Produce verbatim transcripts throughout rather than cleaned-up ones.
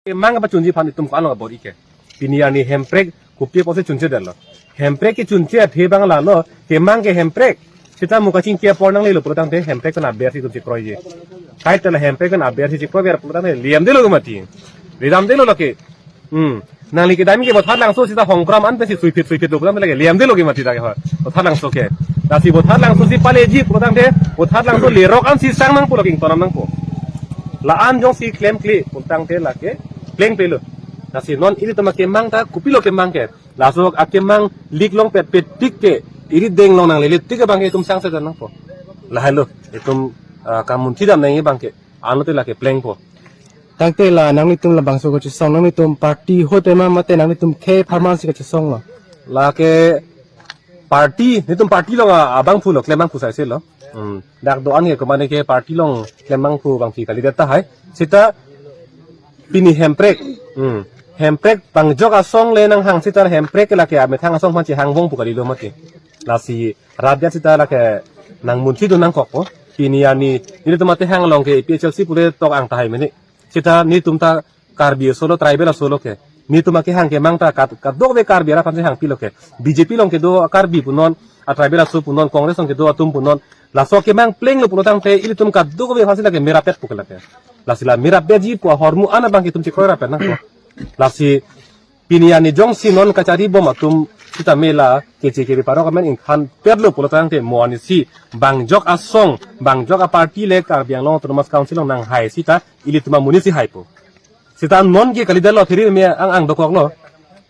Kemang apa chunji aphan itum ko-an lo bor-i ke. Pini arni hemprek kopi apotsi chunchedetlo. Hemprek kechunche athe abang lalo, kemang ke hemprek. Seta mo kachingki apor nanglelo pulotangte hemprek pen aber si itum chekroiji. Kaita la hemprek pen aber si chekroiver pulotangte liamdelo mati. Ridamdelo lake. Hmm. Nangli kedam ke Bothatlangso seta Hongkram an pensi suiphit suiphitlo pulotangte lake liamdelo ke mati lake ho. Bothatlangso ke. Lasi Bothatlangso si paleji pulotangte Bothatlangso lerok ansi sang nangpo lake ingtonam nangpo. La-an jongsi klemkle pulotangte lake plengplelo. Lasi non ilitum akemang ta kopilo kemang ke. Laso akemang lik longpetpet tik ke, iri deng long nanglele tik abang ke itum sangse nangpo. Lahelo itum, ah, kamunthi dam nangji abang ke. Anlote lake plengpo. Tangte la nanglitum labangso kachesong nanglitum party ahut ma mate nanglitum khei apharman si kachesonglo? Lake party, netum party along a-, abangphu lo, klem abangphu saise lo. Hmm. Dak do-an ke komane ke party along klem abangphu abangpi kalidet tahai. Seta pini hemprek. Hmm. Hemprek pangjok asong le nanghang seta hemprek lake amethang asong aphan chehang abangphu kalilo mati. Lasi rat det seta lake nangmunthidun nangkokpo. Pini arni, nelitum atehang along ke A P H L C pule tok ang tahai mene. Seta netum ta Karbi asolo, tribal asolo ke. Netum akehang kemang ta kat-, kadokave Karbi arat aphan chehangpilo ke. B J P along kedo a-Karbi punon, a-tribal aso punon, Congress along kedo atum punon. Laso kemang plenglo pulotangte ilitum kadokave aphansi lake merapetpo ke lake. Lasi la merapetji pu ahormu an abang ke itum chekroi rapet nangpo. Lasi pini arni jongsi non kacharibom atum sitame la keche kebe parok amen ingthanpetlo pulotangte mo arnisi bangjok asong, bangjok aparty le Karbi Anglong Autonomous Council along nanghai seta ilitum amonit si haipo. Seta non ke kalidetlo thiri me ang ang dokoklo.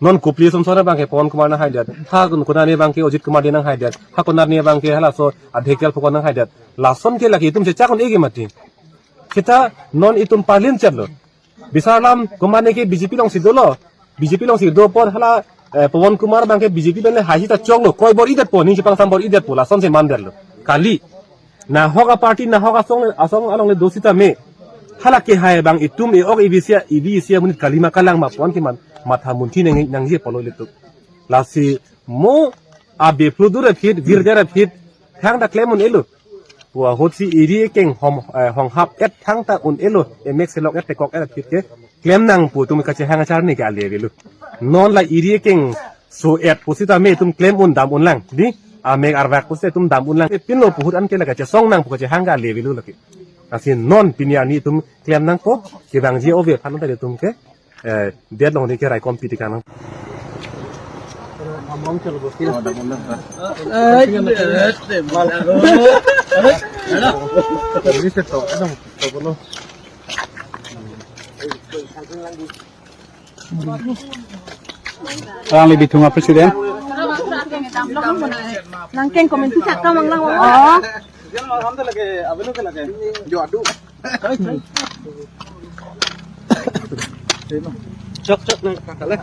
Non kopli somsor abang ke Pawan Kumar nanghaidet. Ha kun konane abang ke Ajit Kumar Dey nanghaidet. Ha konane abang ke halaso Adhikdayal Phukan nanghaidet. Lason ke lake itum chechak un-e ke mati. Seta non itum parlin chetlo. Bisar alam komane ke B J P alongsi dolo. B J P alongsi do apot hala, eh, Pawan Kumar abang ke B J P pen le hai seta choklo. Kroi bor-idetpo, ning chepangsam bor-idetpo, lasonsi mandetlo. Kali. Nahok aparty, nahok asong, asong along le do sitame. Hala kehai abang itum e-ok ibi isi, ibi isi amonit kali ma kalang ma pu-an ke man, matha munthi nang, nangji apotlo ilitum. Lasi mo abe phlu dur aphi, vir der aphi, thangta klem un-elo. Pu ahutsi eri ekeng hom, eh, honghap et thangta un-elo, emek selok et tekok et aphi ke klem nang pu itum kachehang acharni ke ale avelo. Non la eri ekeng so-et pusitame itum klem un dam unlang. Di, amek arvak pusi itum dam unlang. Epinlo pu ahut an ke la kachesong nang pu kachehang ke ale avelo lake. Lasi non pini arni itum klem nangpo, kevangji ove aphan ta itum ke, eh, det along ni ke raikom pi ti kanang. Alangli Bithung a-president. Nangkeng komentu sak kamang lang. Oh. Chok, chok, nang kakale.